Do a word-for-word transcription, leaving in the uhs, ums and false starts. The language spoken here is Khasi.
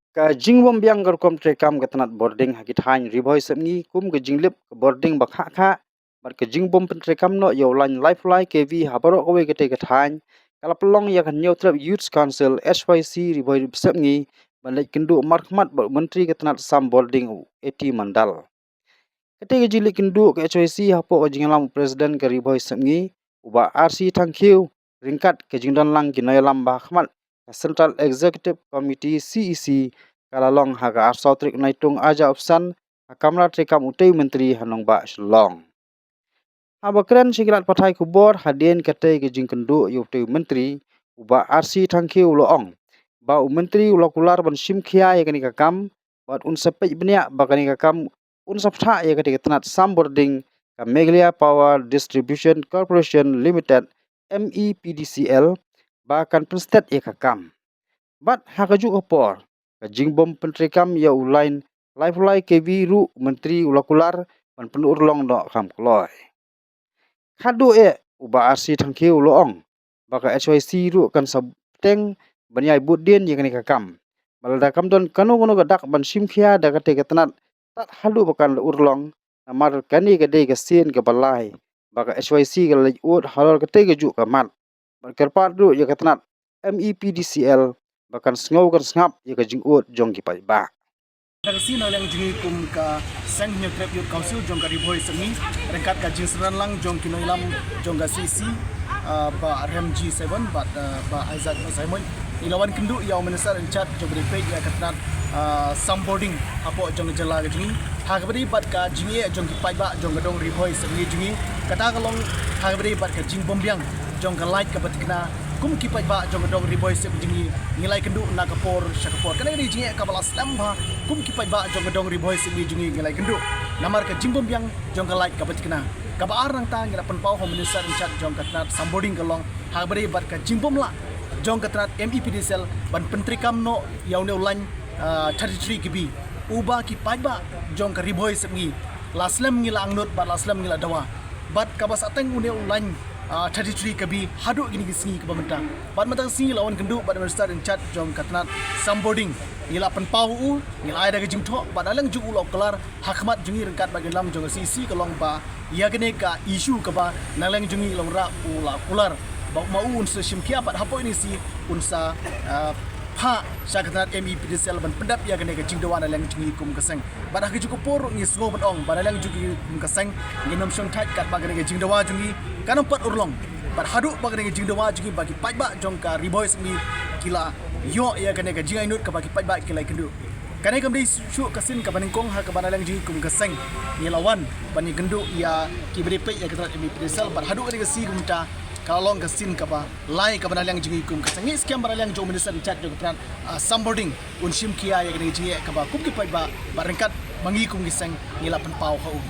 Ka jingbym biang ka rukom treikam ka tnat bording ha ki thaiñ Ri Bhoi Sepngi kum ka jinglip ka bording ba khah khah bad ka jingbym pyntreikam noh ïa u lain laiphew lai K V ha baroh kawei katei ka thaiñ ka la pynlong ïa ka Hynñiewtrep Youth Council H Y C Ri Bhoi Sepngi ban leit kynduh markhmat bad u Myntri ka tnat sam bording u A T Mandal. Katei ka jingleit kynduh ka H Y C hapoh ka jingïalam u President ka Ri Bhoi Sepngi u Bah R C Thangkhiew ryngkat ka jingdon lang ki nongïalam ba ha khmat ka Central Executive Committee C E C ka la long ha ka arphew saw tarik u Naitung arhajar arphew san ha kamra treikam utei u Myntri ha nongbah Shillong. Haba kren sha ki lad pathai khubor hadien katei ka jingkynduh ïa utei u Myntri, u Bah R C Thangkhiew u la ong ba u Myntri u la kular ban shim khia ïa kane ka kam bad un sa peit bniah ba kane ka kam un sa pynthah ïa katei ka tnat sam bording ka Meghalaya Power Distribution Corporation Limited, M E P D C L, ba kan pynstet ïa ka kam. Bad ha kajuh ka por ka jingbym pyntreikam ïa u lain laiphew lai K V ruh u Myntri u la kular ban pynurlong noh kham kloi. Khadduh eh u Bah R C Thangkhiew u la ong ba ka H Y C ruh kan sa bteng ban ïai bud dien ïa kane ka kam. Ba lada kam don kano kano ka dak ban shim khia da katei ka tnat tad haduh ba kan la urlong, namar kane ka dei ka sien kaba lai ba ka H Y C ka la leit ud halor katei kajuh ka mat. Bad kyrpad ruh ïa ka tnat M E P D C L ba kan sngew kan sngap ïa ka jingud jong ki paidbah. Ka sien na liang jong ngi kum ka seng Hynñiewtrep Youth Council jong ka Ri Bhoi Sepngi ryngkat ka jingsynran lang jong ki nongïalam jong ka C E C, ah, Bah Remji Saibon bad, ah, Bah Isaac Saimon, ngi la wan kynduh ïa u Minister in charge jong ka dei peit ïa ka tnat, ah, sam bording hapoh jong ka jylla ka jong ngi ha kaba ïadei bad ka jingeh jong ki paidbah jong ka dong Ri Bhoi Sepngi jong ngi. Kata ka long ha kaba ïadei bad ka jingbym biang jong ka light kaba tikna kum ki paidbah jong ka dong Ri Bhoi Sepngi jong ngi, ngi la ïakynduh na ka por sha ka por. Kane ka dei ka jingeh kaba la slem bha kum ki paidbah jong ka dong Ri Bhoi Sepngi jong ngi, ngi la ïakynduh namar ka jingbym biang jong ka light kaba tikna. Kaba ar nangta ngi la pynpaw ha u Minister in charge jong ka tnat sam bording ka long ha kaba ïadei bad ka jingbym lah jong ka tnat M E P D C L ban pyntreikam noh ïa une u lain, ah, thirty-three K V uba ki paidbah jong ka Ri Bhoi Sepngi la slem ngi la angnud bad la slem ngi la dawa. Bad kaba sah teng une u lain, ah, thirty-three K V haduh kine ki sngi kiba mynta. Bad mynta ka sngi la wan kynduh bad u Minister in charge jong ka tnat sam bording, ngi la pynpaw ha u, ngi la ai da ka jingthoh bad na liang jong u la kular ha khmat jong ngi ryngkat bad ki nongïalam jong ka C E C ka long ba ïa kane ka issue kaba na liang jong ngi la wanrah u la kular ba ma u un sa shim khia bad hapoh ine i sngi un sa, ah, phah sha ka tnat M E P D C L ban pyndep ïa kane ka jingdawa na liang jong ngi kum ka seng. Bad ha kajuh ka por ruh ngi sngew ban ong ba na liang jong ngi kum ka seng ngin ym shong thait katba kane ka jingdawa jong ngi kan ym pat urlong. Bad haduh ba kane ka jingdawa jong ngi ba ki paidbah jong ka Ri Bhoi Sepngi ki la ïoh ïa kane ka jingainut kaba ki paidbah ki la ïakynduh. Kane kam dei shuh ka sien kaba nyngkong ha kaba na liang jong ngi kum ka seng ngi la wan ban ïakynduh ïa kiba dei peit ïa ka tnat M E P D C L bad haduh kane ka sngi kumta ka la long ka sien kaba lai kaba na liang jong ngi kum ka seng. Ngi skhem ba na liang jong u Minister in charge jong ka tnat, ah, sam bording un shim khia ïa kane ka jingeh kaba kum ki paidbah bad ryngkat ma ngi kum ki seng ngi la pynpaw ha u.